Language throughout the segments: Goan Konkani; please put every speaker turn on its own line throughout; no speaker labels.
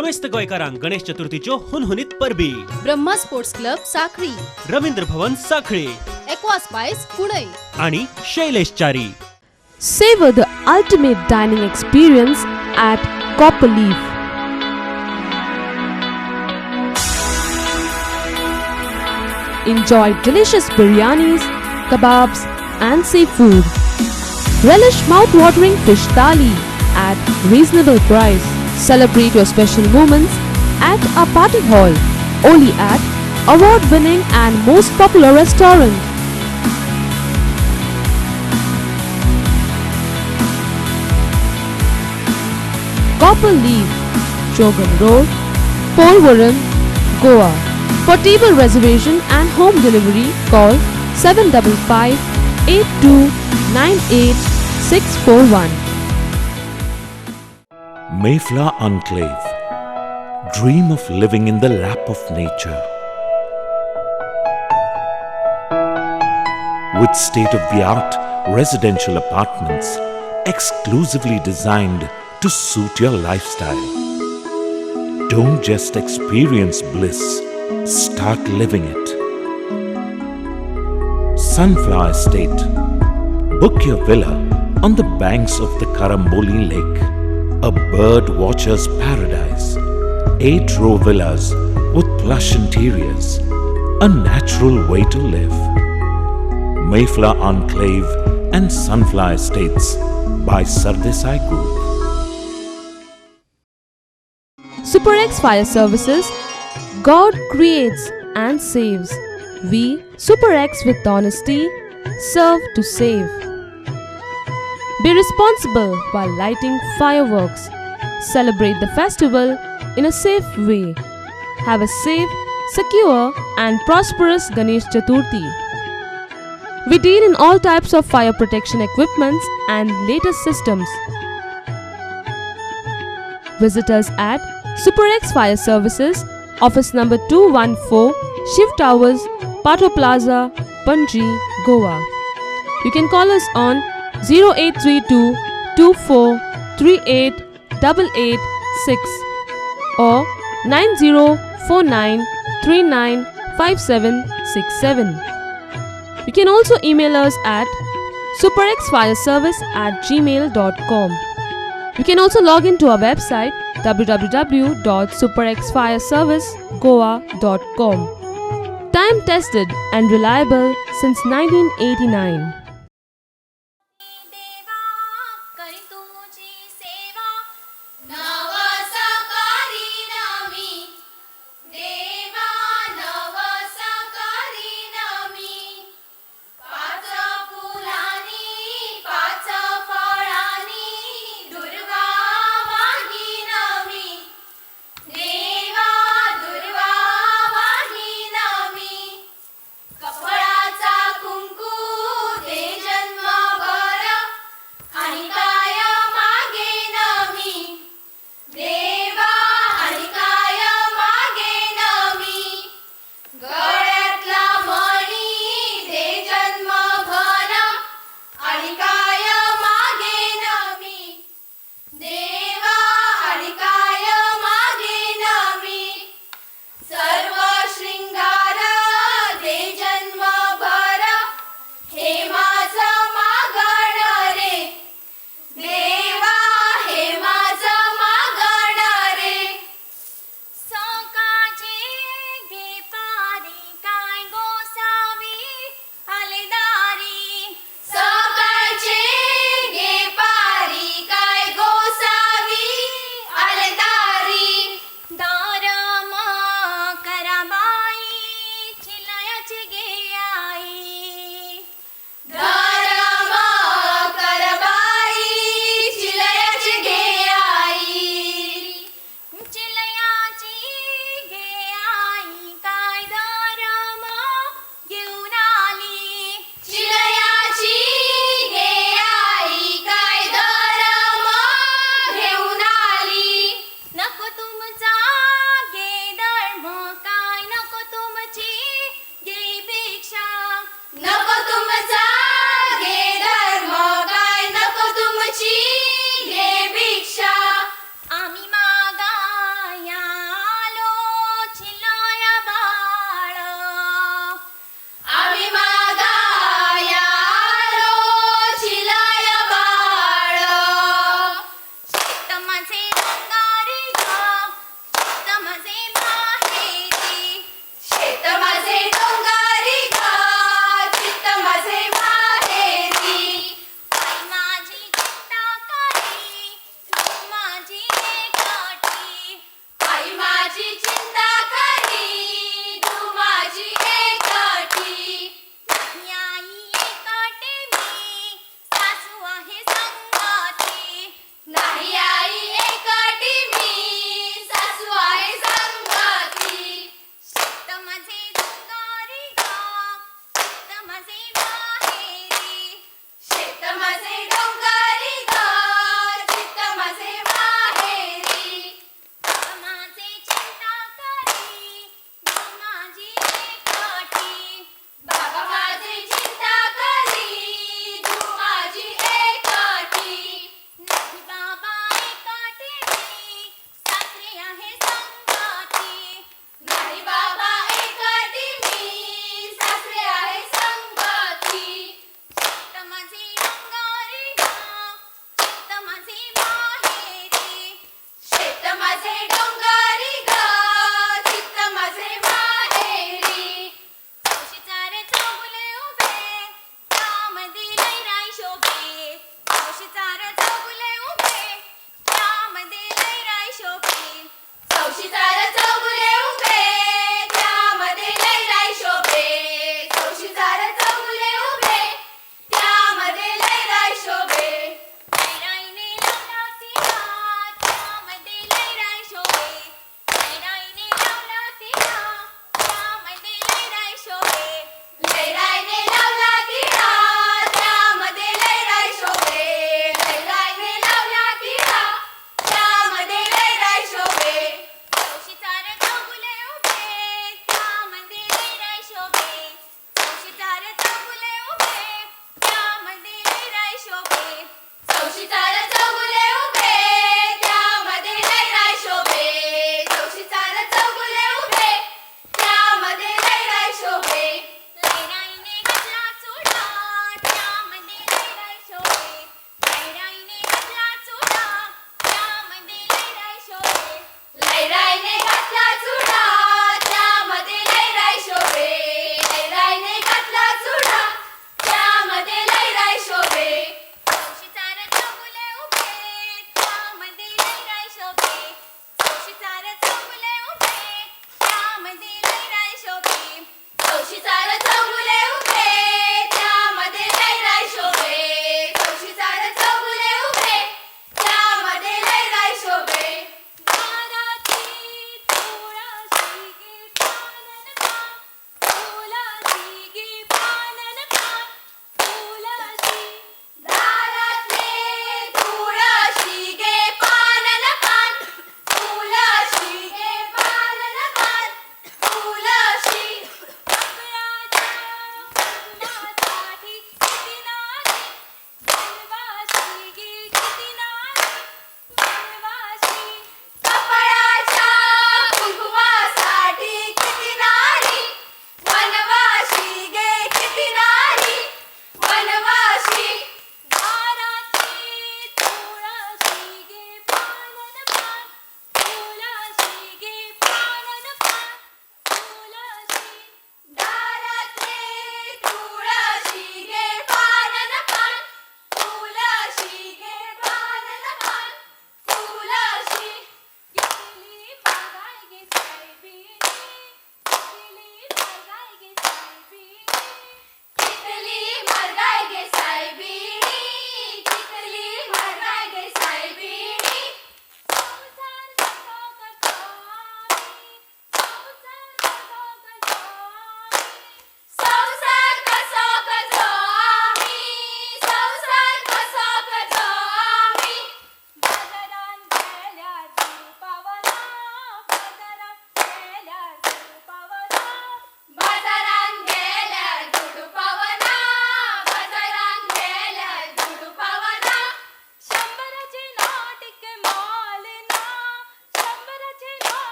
समेस्त गोंयकारांक गणेश चतुर्थीच्यो हुनहुनीत परबी.
Brahma sports club Sanquelim,
Ravindra Bhavan Sanquelim
aqua spice Kunai
आणि Shailesh Chari.
Savor the ultimate dining experience at Copper Leaf. Enjoy delicious biryanis, kebabs, and seafood. Relish mouth-watering fish thali at reasonable price. Celebrate your special moments at our party hall, only at award-winning and most popular restaurant. Copper Leaf, Jogan Road, Polvaram, Goa. For table reservation and home delivery, call 755 8298 641.
Mayflower Enclave. Dream of living in the lap of nature. With state-of-the-art residential apartments exclusively designed to suit your lifestyle. Don't just experience bliss, start living it. Sunflower Estate. Book your villa on the banks of the Karamboli Lake, a bird watcher's paradise. 8-row villas with plush interiors, a natural way to live. Mayflower Enclave and Sunflower Estates by Sardesai Group.
SuperX Fire Services. God creates and saves. We, SuperX with honesty, serve to save. Be responsible while lighting fireworks. Celebrate the festival in a safe way. Have a safe, secure, and prosperous Ganesh Chaturthi. We deal in all types of fire protection equipments and latest systems. Visit us at SuperX Fire Services, office number 214, Shiv Towers, Pato Plaza, Panji, Goa. You can call us on 0832 24 38 886 or 9049 395767. You can also email us at superxfireservice@gmail.com. You can also log into our website www.superxfireservicegoa.com. Time tested and reliable since 1989.
देवा करी तुझी सेवा, नवस करीन मी, देवा नवस करीन मी. पाच फुलांनी पाच फळांनी दुर्वा वाहीन मी, देवा दुर्वा वाहीन मी. कपाळाचा कुंकू.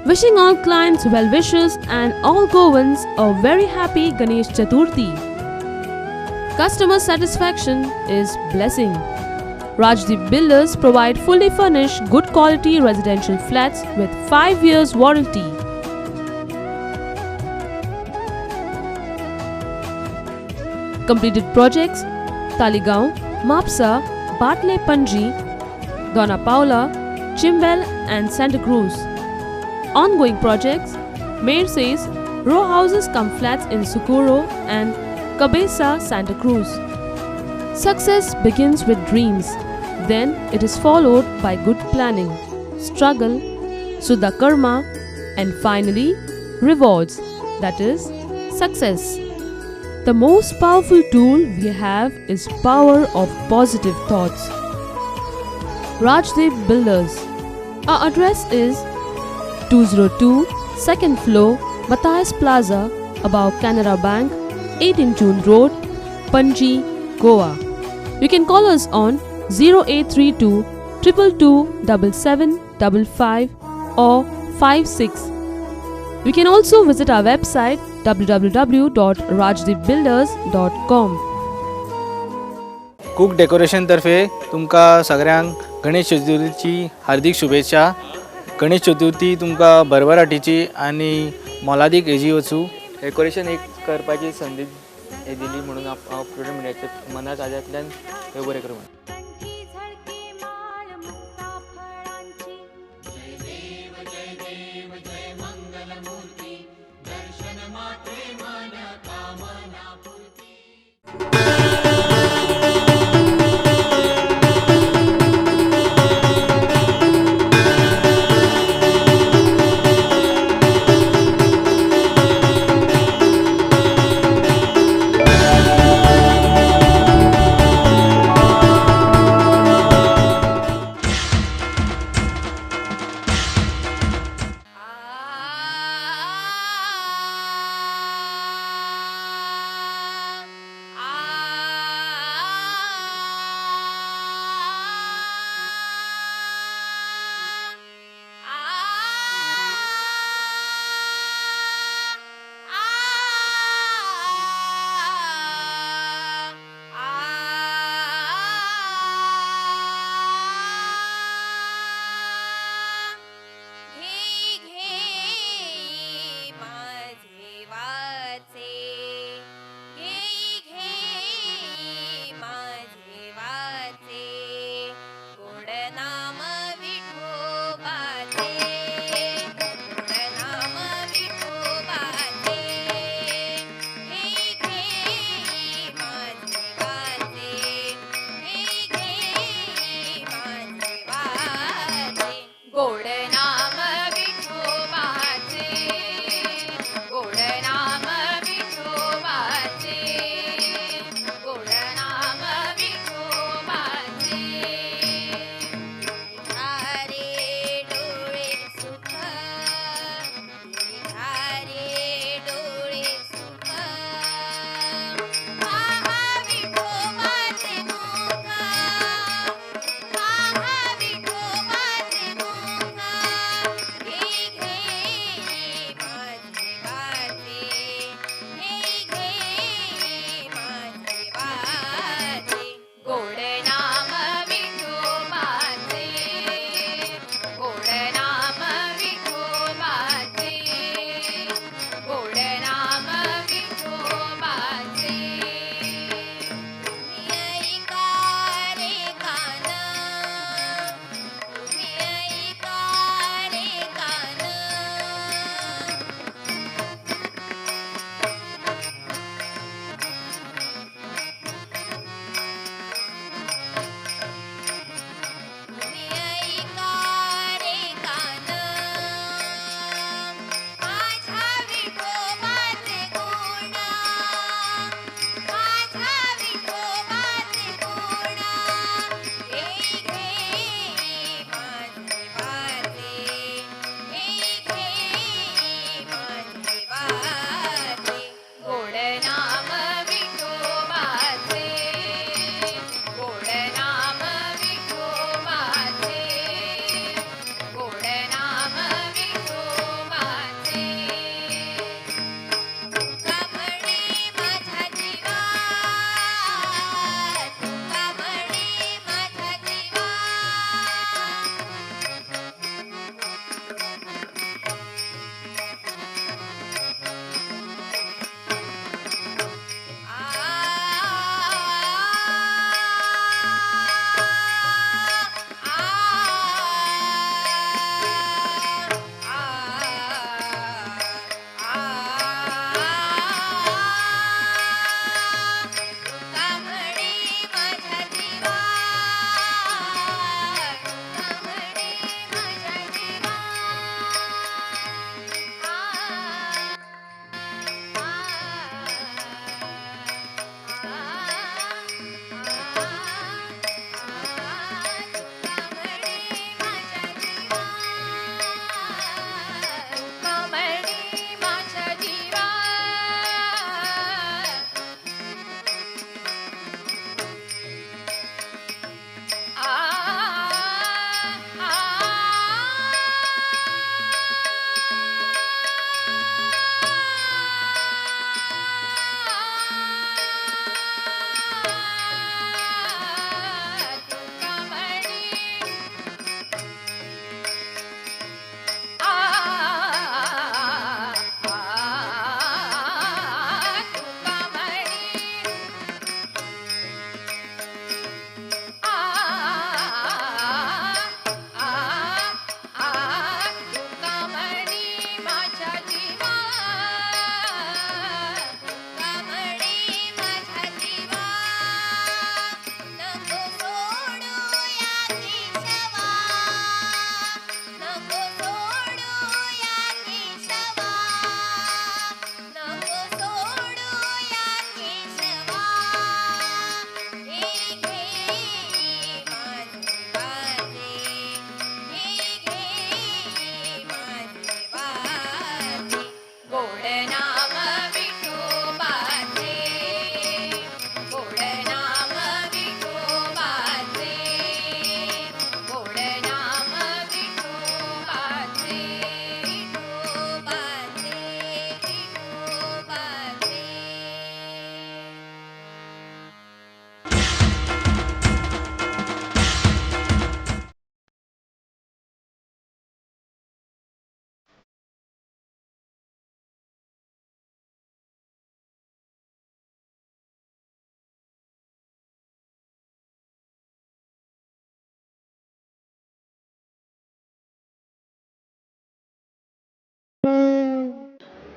Wishing all clients well wishes and all Goans a very happy Ganesh Chaturthi. Customer satisfaction is blessing. Rajdeep Builders provide fully furnished good quality residential flats with 5 years warranty. Completed projects: Taligaon, Mapsa, Bartley Panji, Dona Paula, Chimbel and Santa Cruz. Ongoing projects: Mayor says row houses come flats in Socorro and Cabeza, Santa Cruz. Success begins with dreams, then it is followed by good planning, struggle, Suddha Karma, and finally rewards, that is, success. The most powerful tool we have is power of positive thoughts. Rajdeep Builders. Our address is 202, 2nd floor, Matthias Plaza, above Canara Bank, 18 June Road, Panji, Goa. You can call us on 0832 222 7755 or 56. You can also visit our website www.rajdeepbuilders.com.
Cook decoration तर्फे तुमकां सगळ्यांक गणेश चतुर्थीची हार्दिक शुभेच्छा. गणेश चतुर्थी तुमकां भरभराटीची आनी मोलादीक हेजी वचूं.
डेकोरेशन एक करपाची संदी हे दिली म्हणून हांव प्रुडंट मिडियाच्या मनात आजांतल्यान हे बरें करूं.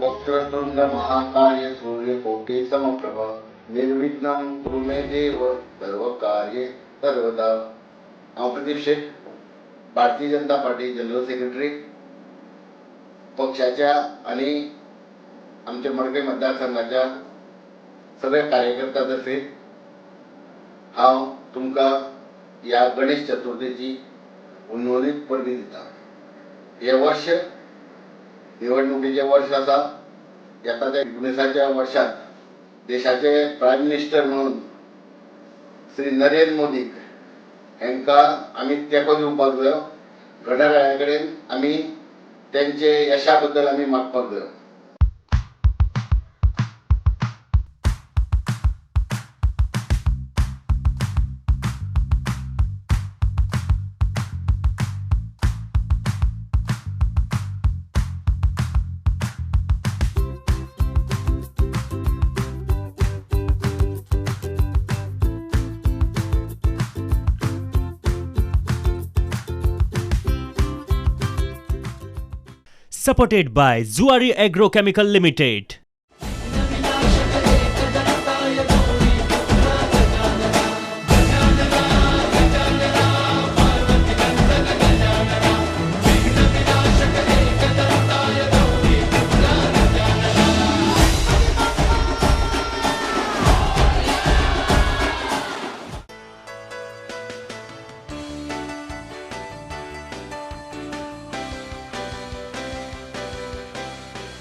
वक्रतुंड महाकाय सूर्यकोटि समप्रभ निर्विघ्नं कुरु मे देव सर्वकार्ये सर्वदा. हांव Pradeep Shet, Bharatiya Janata party general secretary. पक्षाच्या आनी आमच्या मडकय मतदारसंघाच्या सगळ्या कार्यकर्त्यां तर्फे हांव तुमकां ह्या गणेश चतुर्थीची हुनहुनीत परबीं दिता. हें वर्ष निवडणुकीचें वर्ष आसा. येता त्या 19च्या वर्षात देशाचे प्रायम मिनिस्टर म्हणून श्री नरेंद्र मोदीक हांकां आमी तेंको दिवपाक जायो. गणराया कडेन आमी तेंचे यशा बद्दल आमी मागपाक जायो.
Supported by Zuari Agrochemical Limited.